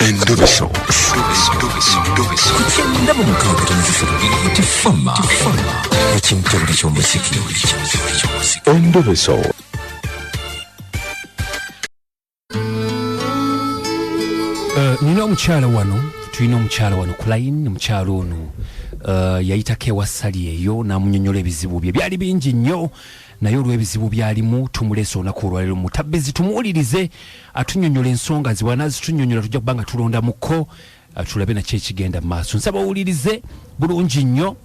Endobeso. Ku kyenda mu mukaaga tono ssatu tifama ekintobole ky'omuziki. Endobeso. Nina omukyala wano, tulina omukyala wano ku line. Omukyala ono yayitako ewa Sali eyo n'amunyonyola ebizibu bye, byali bingi nnyo, naye olw'ebizibu byalimu tumuleese olunaku olwaleero mutabezi tumuwulirize atunyonyola ensonga ze. Bw'anaazitunyonyola tujja kuba nga tulondamuko, tulabe nakyo ekigenda mu maaso. Nsaba owulirize bulungi nnyo.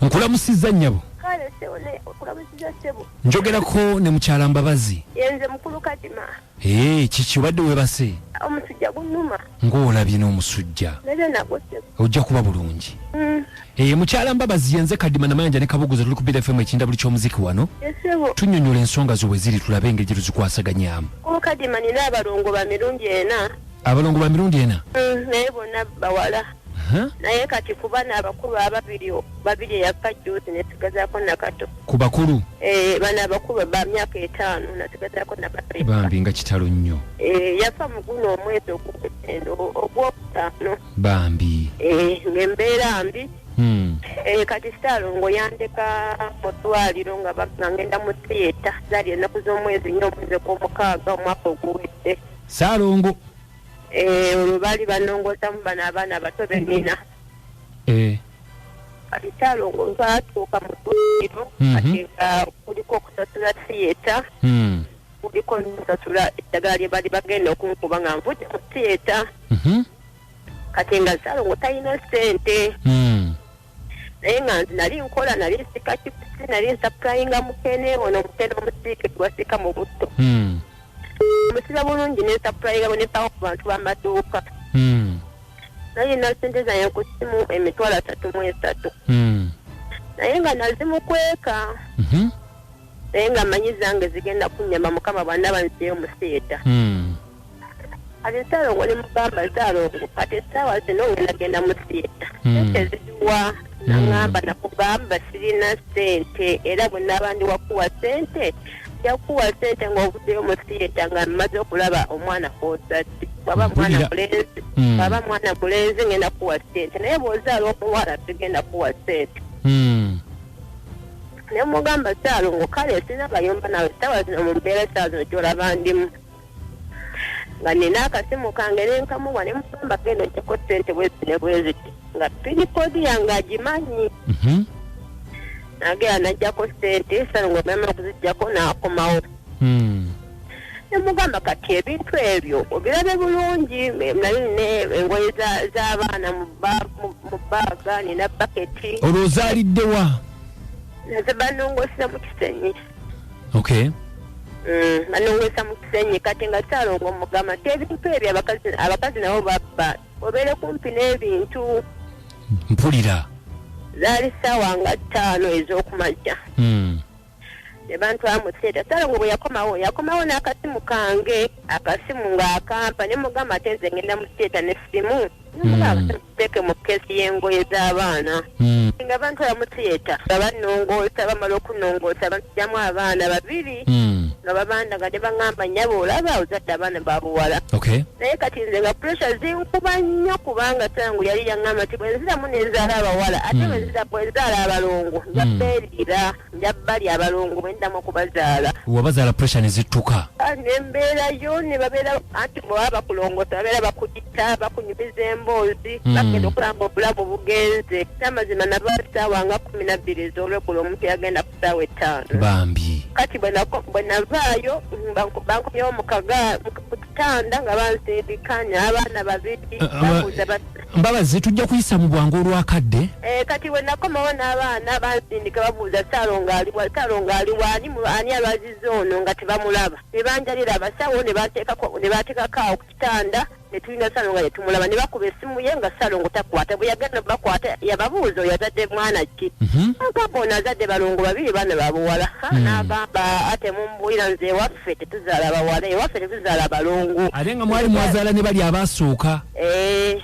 Nkulamusizza nnyabo. Kale ssebo, ne okulamusiza ssebo. Njogerako ne mukyala Mbabazi? Yenze mukulu Kadima. Ee, kiki, obadde weebase? Omusujja gunnuma. Ng'olabye n'omusujja. Neze nagwo ssebo. Ojja kuba bulungi. Ee, mukyala Mbabazi, yenze Kadima Namayanja ne Kabuguza, tuli ku Bira FM ekindabuli ky'omuziki wano. Ye ssebo. Tunnyonnyola ensonga zo bwe ziri, tulabe engeri gye tuzikwasaganyamu. Mukulu Kadima, nina abalongo ba mirundi ena. Abalongo ba mirundi ena? Naye bonna bawala. Huh? Naye kati ku bano abakulu ababiri, babiri eyafa jjuuzi nesigazaako nakato. Ku bakulu? Eh, bano abakulu ba myaka 5 nasigazaako nakato. Bambi, nga kitalo nnyo. Eh, yafa mu guno omwezi ogw'okwenda, ogwokutaano. Bambi. Eh, ng'embeera mbi. Eh, kati Ssaalongo yandeka mu ddwaliro nga ngenda mu theatre. Zaali ennaku z'omwezi 4 omwezi ogw'omukaaga omwaka oguwedde. Ssaalongo? Eh, olwo baali banongoosamu bano abaana abato be nnina. Kati Ssaalongo twatuuka mu ddwaliro, kati nga kuliko okusasula theatre, kuliko n'okusasula eddagala lye baali bagenda okunkuba nga nvudde mu theatre. Kati nga Ssaalongo talina ssente. Naye nga nze nali nkola, nali nsika chips, nali nsupplyinga mukene ono, mukene omusiike gwasika mu butto. Musiba bulungi ne nsupplyinga ne mpawo ku bantu b'amaduuka. Naye nina ssente zange ku ssimu 330,000. Naye nga nazimukweka. Naye nga mmanyi zange zigenda kunnyamba Mukama bw'anaaba nziyeyo mu theatre. Kati Ssaalongo ne mugamba, "Ssaalongo, kati essaawa zino ngenda genda mu theatre. Ssente ziriwa?" Naŋŋamba, "Nakugamba sirina ssente, era bwe naaba ndi wakuwa ssente, nja kukuwa ssente ng'ovuddeyo mu theatre nga mmaze okulaba omwana kw'ozadde. Bw'aba mwana Mpulira. mulenzi, bw'aba mwana mulenzi ngenda kukuwa ssente, naye bw'ozaala omuwala sigenda kukuwa ssente." Ne mugamba, "Ssaalongo, kale sirina bayomba nawe essaawa zino mu mbeera essaawa zino gy'olaba ndimu." Nga nina akasimu kange ne nkamuwa ne mugamba, "Genda oggyeko ssente bwezi ne bwe ziti," nga PIN code yange agimanyi. Nagenda n'aggyako ssente, Ssaalongo bwe yamala okuziggyako n'akomawo. Ne mugamba, "Kati ebintu ebyo obirabe bulungi." Nali nina engoye z'abaana mu bag, nina baketi. Olwo ozaalidde wa? Naze banongoosera mu Kisenyi. Okay. Banongoesa mu Kisenyi. Kati nga Ssaalongo mugamba nti ebintu ebyo abakazi nabo babba, obeere kumpi n'ebintu. Mpulira. Zaali ssaawa nga 5 ez'okumakya. Ne bantwala mu theatre. Ssaalongo bwe yakomawo, yakomawo n'akasimu kange, akasimu ng'akampa. Ne mugamba, "Ate nze ngenda mu theatre n'essimu?" Ne mugamba, "Akasimu tuteeke mu case y'engoye z'abaana." Nga bantwala mu theatre, nga bannongoosa, bamala okunnongoosa banzigyamu abaana babiri. Nga babandaga ne baŋŋamba, "Nnyabo, olaba ozadde abaana ba buwala." Naye kati nze nga pressure zinkuba nnyo, kubanga Ssaalongo yali yaŋŋamba nti bwe nziramu ne nzaala abawala, ate bwe nzaala abalongo nja beeriira, nja balya abalongo bwe nddamu okubazaala. Wabazaala pressure ne zittuka. Ah, ne mbeerayo ne babeera, anti bwe baba bakulongoosa babeera bakuyita, bakunyumiza emboozi, bagenda okulaba obulamu bugenze. Kyamazima nava ssaawa nga 12 ez'olweggulo, omuntu yagenda ku ssaawa 5. Bambi. Kati bwe navaayo, bankomyewo ku kitanda nga bansindika n'abaana babiri, babuuza Mbabazi, tujja kuyisa mu bwangu olwakadde. Eh, kati bwe nakomawo n'abaana bansindika babuuza, "Ssaalongo aliwa? Ssaalongo aliwa? Ani alwazizza ono?" nga tebamulaba. Ne banjalira abasawo ne banteekako awo ku kitanda, ne tulina Ssaalongo ne tumulaba, ne bakuba essimu ye nga Ssaalongo takwata. Bwe yagenda bakwata yababuuza, "Oyo azadde mwana ki?" Agamba, "Ono azadde balongo babiri, baana ba buwala." Ha, n'agamba, "Ate mumbuulira, nze ewaffe tetuzaala bawala, ewaffe tetuzaala balongo." Ate nga mwali mwazaala ne bali abaasooka. Eh.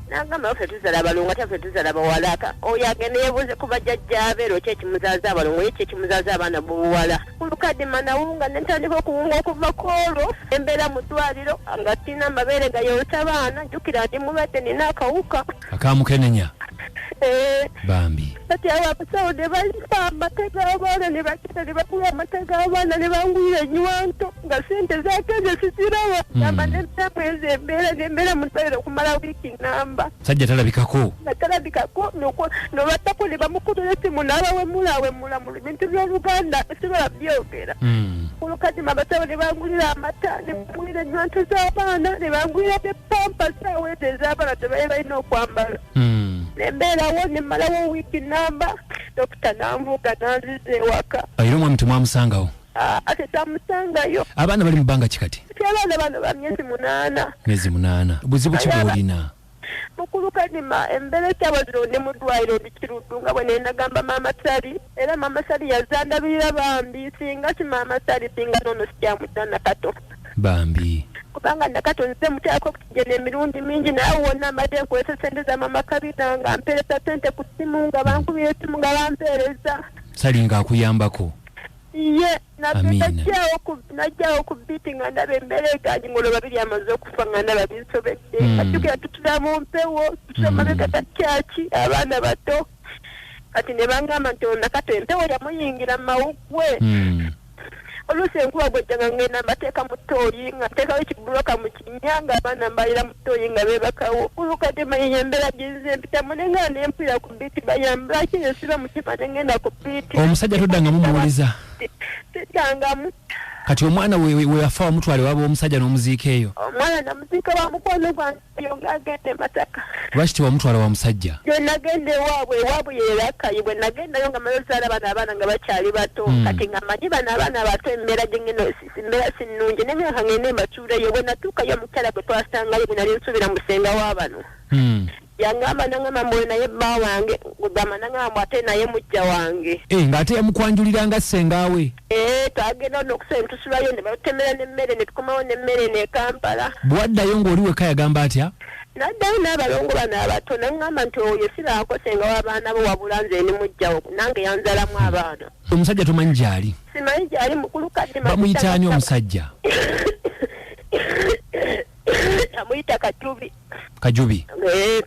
Nagamba ffe tuzala abalongo ate ffe tuzala bawala. Oyo agenda yeebuuze ku bajjajjaabe ero ki ekimuzaaza abalongo ye ki ekimuzaaza abaana b'obuwala. Kulukadima nawunga ne ntandika okuwunga okuva ku olwo embeera mu ddwaliro nga sirina mabeere gayonsa baana, jjukira ndi mulwadde nina akawuka. Akamukenenya. Bambi. Kati awo abasawo ne bampa amata g'abaana ne bagenda ne bagula amata g'abaana ne bangulira ennywanto nga ssente zagenze siziraba. Gamba ne nsaamu ezo embeera ne mbeera mu ddwaliro okumala wiiki nnamba. Sajja talabikako. Nga talabikako n'olwaddako ne bamukubira essimu n'abawemula awemula mu bintu by'Oluganda sisobola byogera. Olukadima abasawo ne bangulira amata ne bangulira ennywanto z'abaana ne bangulira ne pampa saawa ezo ez'abaana tebaali balina okwambala. Ne mbeerawo ne mmalawo wiiki nnamba, dokita n'anvuga n'anziza ewaka. Era omwami temwamusangawo? Ate tamusangayo. Abaana bali mu bbanga ki kati? Kati abaana bano ba myezi 8. Myezi 8. Buzibu ki bw'olina? Mukulu Kadima, embeera essaawa zino ndi mu ddwaliro ndi Kiruddu nga bwe nagamba Maama Sali, era Maama Sali yazandabirira bambi, singa si Maama Sali singa noono sikyamudda Nakato. Bambi. Kubanga Nakato nze mukyalako oxygen emirundi mingi, naye wonna mbadde nkozesa ssente za Maama Kabina nga mpeereza ssente ku ssimu, nga bankubira essimu nga bampeereza. Sali ng'akuyambako. Ye, najjawo ku biiti nga ndaba embeera egaanyi ng'olwo babiri amaze okufa nga ndaba binsobedde. Ajjukira tutula mu mpewo, tutula mabega ga kyaki, abaana bato. Kati ne bangamba nti ono Nakato empewo yamuyingira mu mawuggwe. Oluusi enkuba bw'ejja nga ngenda mbateeka mu ttooyi, nga nteekawo ekibuloka mu kinnya ng'abaana mbalira mu ttooyi nga beebakawo. Olukadde manyi embeera gye nze mpitamu ne nga ne mpulira ku biiti bayamba, lwaki nze siba mutima ne ngenda ku biiti. Omusajja toddangamu muwuliza? Siddangamu. Kati omwana we yafa wamutwala ewabwe omusajja n'omuziika eyo? Omwana namuziika wa mukwano gwange oyo ng'agenda e Masaka. Lwaki tewamutwala wa musajja? Bwe nagenda ewaabwe, ewaabwe ye Rakai. Bwe nagendayo nga mmaze ozaala bano abaana nga bakyali bato. Kati nga mmanyi bano abaana bato embeera gye ngenda embeera si nnungi. Ne ngenda ngende mbasuuleyo. Bwe natuukayo omukyala gwe twasangayo gwe nali nsuubira mu ssenga wa bano. Yangamba nangamba mbu naye bba wange, gamba nangamba mbu ate naye mujja wange. Ng'ate yamukwanjulira nga ssenga we. Twagenda n'okusula ne tusulayo ne batutemera n'emmere ne tukomawo n'emmere ne Kampala. Bw'addayo ng'oli wekka yagamba atya? N'addayo n'abalongo bano abato n'aŋŋamba nti oyo siraako ssenga w'abaana bo wabula nze ndi muggyawo nange yanzalamu abaana. Omusajja tomanyi gy'ali? Simanyi gy'ali mukulu Kadima. Bamuyita ani omusajja? Amuyita Kajubi. Kajubi.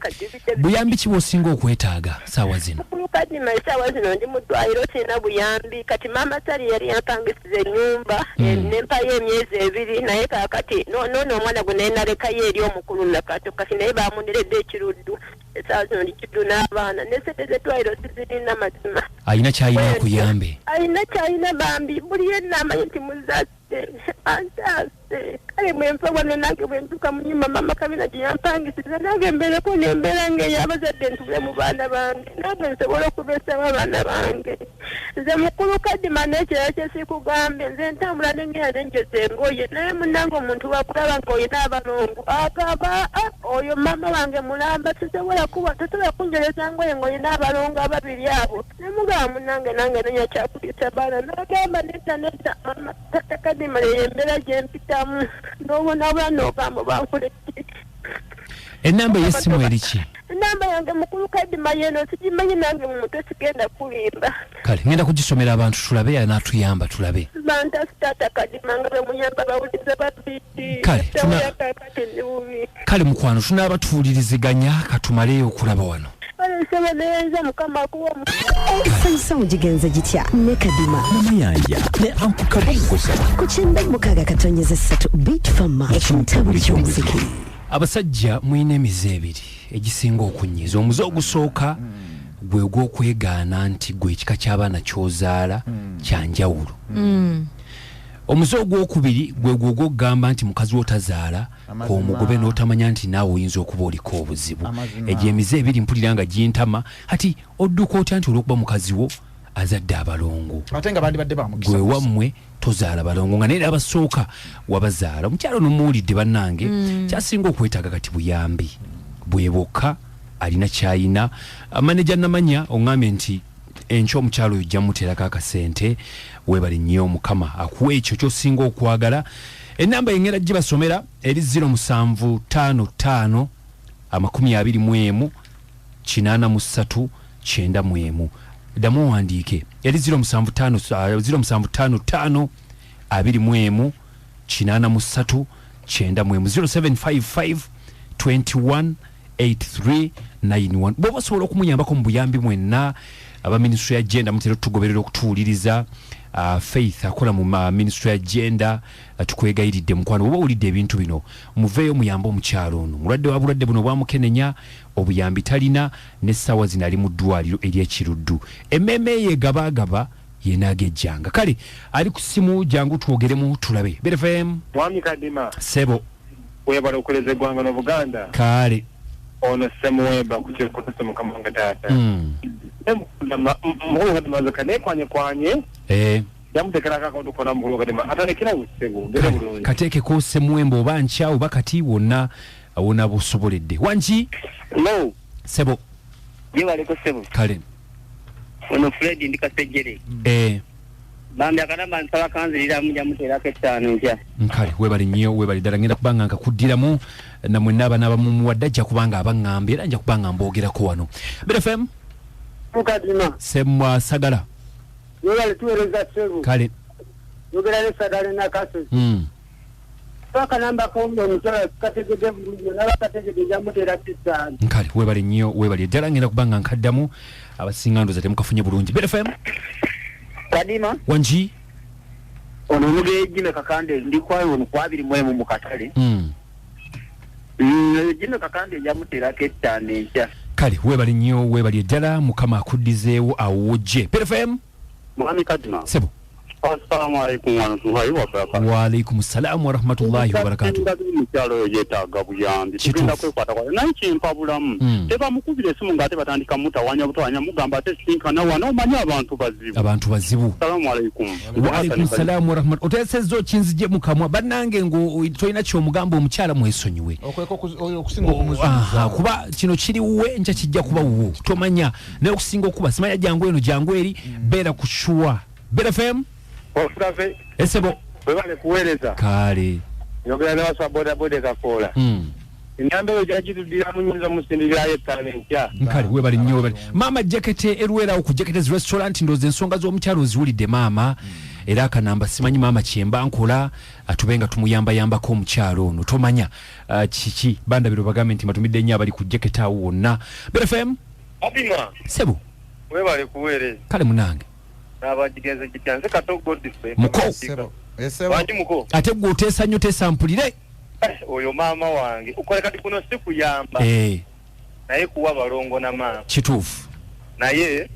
Kajubi. Buyambi ki bw'osinga okwetaaga ssaawa zino? Mukulu Kadima essaawa zino ndi mu ddwaliro sirina buyambi. Kati Maama Sali yali yampangisiza ennyumba, ne mpayo emyezi 2, naye kaakati noono omwana gwe naye nalekayo eri omukulu Nakato, kati naye baamuneredde Ekiruddu. Essaawa zino ndi Kiddu n'abaana, ne ssente z'eddwaliro sizirina mazima. Alina ky'alina akuyambe? Alina ky'alina bambi, buli yenna amanyi nti muzadde antaase. Kale bwe nfa wano nange bwe ntuuka mu nnyumba Maama Kabina gye yampangisiza, nange mbeereko n'embeera ng'ey'abazadde ntuule mu baana bange, nange nsobole okubeesawo abaana bange. Nze mukulu Kadima n'ekirala kye sikugambye, nze ntambula ne ngenda ne njoza engoye, naye munnange omuntu bw'akulaba ng'olina abalongo agamba, oyo maama wange mulamba, sisobola kuba, tosobola kunjoleza ngoye ng'olina abalongo ababiri abo. Ne mugamba munnange nange noonya kyakuliisa baana, n'agamba nedda nedda maama Tata Kadima eyo embeera gye mpitamu, n'obonaabona n'ogamba bankole ki? Ennamba ey'essimu eri ki? Ennamba yange mukulu Kadima yeeno sigimanyi nange mu mutwe sigenda kulimba. Kale ngenda kugisomera abantu tulabe anaatuyamba tulabe. Bantasi Tata Kadima nga bwe muyamba bawuliza ba BT. Kale, Kakati ndi bubi. Kale mukwano tunaaba tuwuliriziganya katumaleyo okulaba wano. Essanyu gigenze gitya ne Kadima Namayanja ne Uncle Kabogoza ku 96.3 Beat Fama ekintabuli ky'omuziki. Abasajja mulina emize ebiri egisinga okunyiiza. Omuze ogusooka gwe gw'okwegaana nti gwe ekika ky'abaana ky'ozaala kya njawulo. Omuze ogwokubiri gwe gwo ogw'okugamba nti mukazi wo tazaala k'omugobe n'otamanya nti naawe oyinza okuba oliko obuzibu. Egyo emize ebiri mpulira nga gintama. Ati odduka otya nti olw'okuba mukazi wo azadde abalongo ate nga bandibadde ba mukisa gwe wammwe tozaala balongo nga naye abasooka wabazaala. Omukyala ono muwulidde bannange, kyasinga okwetaaga kati buyambi bwe bwokka alina kyayina. Maneja Namanya oŋŋambye nti enkya omukyala oyo ojja muteerako akasente. Weebale nnyo, Mukama akuwa ekyo ky'osinga okwagala. Ennamba yengenda gibasomera eri 0755 21 83 91. Ddamu owandiike eri 075 0755 21 83 91, 0755 21 8391. Bw'oba osobola okumuyambako mu buyambi, mwenna aba ministry ya gender mutera otugoberera okutuwuliriza. Faith akola mu ministry ya gender, tukwegayiridde mukwano, oba owulidde ebintu bino, muveeyo muyambe omukyalo ono. Mulwadde wa bulwadde buno bwamukenenya, obuyambi talina, n'essaawa zino ali mu ddwaliro ery'Ekiruddu. Emmeeme eyo egabaagaba yenaagejjanga. Kale ali ku ssimu, jangu twogeremu tulabe. BFM. Mwami Kadima. Sebo. Webala okuleza eggwanga n'Obuganda. Kale. Ono Semuwemba kukirukutuse mukama taata. Mukulu Kadima, nze kaneekwanyekwanye yamutekerako akantu kona. Mukulu Kadima, atalekera busebo mbere bulungi. Kateekeko Semuwemba, oba nkya oba kati, wonna wonna busoboledde. Wangi? No. Sebo. Gyebaleko ssebo. Kale. Ono Fred, ndi Kasejjere. Bambi akanamba nsaba kanziriramu, jamuteerako 5 nkya. Nkale, webale nnyo, webale ddala. Ngenda kubanga nkakuddiramu namwenna abanaaba mumuwadde, ajja kubanga abaŋŋamba era nja kubanga mboogerako wano. BFM. Mukadima. Semwa Sagala. Webale tuweereza ssebo. Kale. Yogera ne Sagala Nakasozi. Akanamba kombe omukyala kategedde bulungi, naba kategedde, jamuteerako 5. Nkale, webale nnyo, webale ddala. Ngenda kubanga nkaddamu, abasinga ndoza temukafunye bulungi. BFM. Kadima. Wangi? Ono omugeye Jime Kakande, ndi kwayo ono ku 21 mu katale. Jime Kakande, jamuteerako 5 enkya. Kale, webale nnyo, webale ddala, Mukama akuddizeewo awojje. BFM. Mwami Kadima. Sebo. Assalamu alaikum warahmatullahi wabarakatuh. Waalaikum salaamu warahmatullahi wabarakatuh. Mukyalo oyo yeetaaga buyambi, tugenda kwekwata kwata, naye kimpa bulamu. Tebamukubira esimu ng'ate batandika mutawanya butawanya, mugamba ate sinkana wano, omanyi abantu bazibu. Abantu bazibu. Assalamu alaikum. Waalaikum salaamu warahmatullahi. Oteesezza okinzije mu kamwa. Bannange, ngo tolina kyomugamba omukyala, mwesonyiwe. Okweka okusinga okumuzuuza. Aha, kuba kino kiri wuwe, nkya kijja kuba wuwo, tomanya. Naye okusinga okuba simanya jangu eno jangu eri, beera ku sure. Beera FM. Ofurafe. Esebo. Webale kuweereza. Kale. Yogera ne baswa boda boda kakoola. Enamba eyo gyagituddiramu, nyinza musindikirayo 5 enkya. Nkale, webale nnyo, webale. Maama Jakete erwerawo ku Jaketes Restaurant, ndowooza ensonga z'omukyalo oziwulidde maama. Era akanamba simanyi maama kyemba nkola, atube nga tumuyambayambako omukyalo ono, tomanya kiki bandabiro bagambe nti matumidde nnyo abali ku Jakete awo wonna. Beera FM. Kadima. Sebo. Webale kuweereza. Kale munange. N'abagigenze gitya, nze Kato Godfrey. Muko. Sebo. Esebo. Wangi muko. Ate gwe oteesa nnyo, teesa mpulire. Oyo maama wange ukola kati kuno si kuyamba, naye kuwa balongo na maama. Kituufu. Naye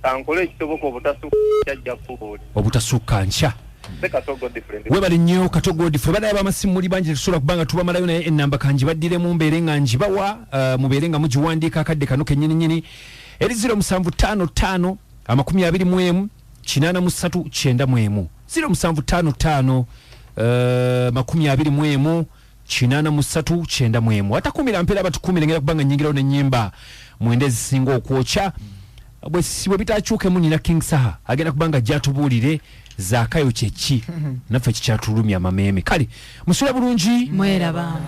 kankole ekisoboka obutasukka kyajja kubuuli. Obutasukka nkya. Nze Kato Godfrey. Webale nnyo Kato Godfrey. Banaye bamasimu muli bangi, tetusobola kubanga tubamalayo, naye enamba kanjibaddiremu mbeere nga njibawa, mubeere nga mugiwandiika akadde kano kennyini nnyini. Eri 0755 21 83 91, 0755 21 83 91. Atakumira mpeera batukumire, ngenda kubanga nyingirawo n'ennyimba 9 ezisinga okwokya. Bwe si bwe bitakyukemu, nina King Saha agenda kubanga ajja atubuulire zaakayo kyeki naffe kikyatulumya amameeme. Kale musule bulungi. Mweraba.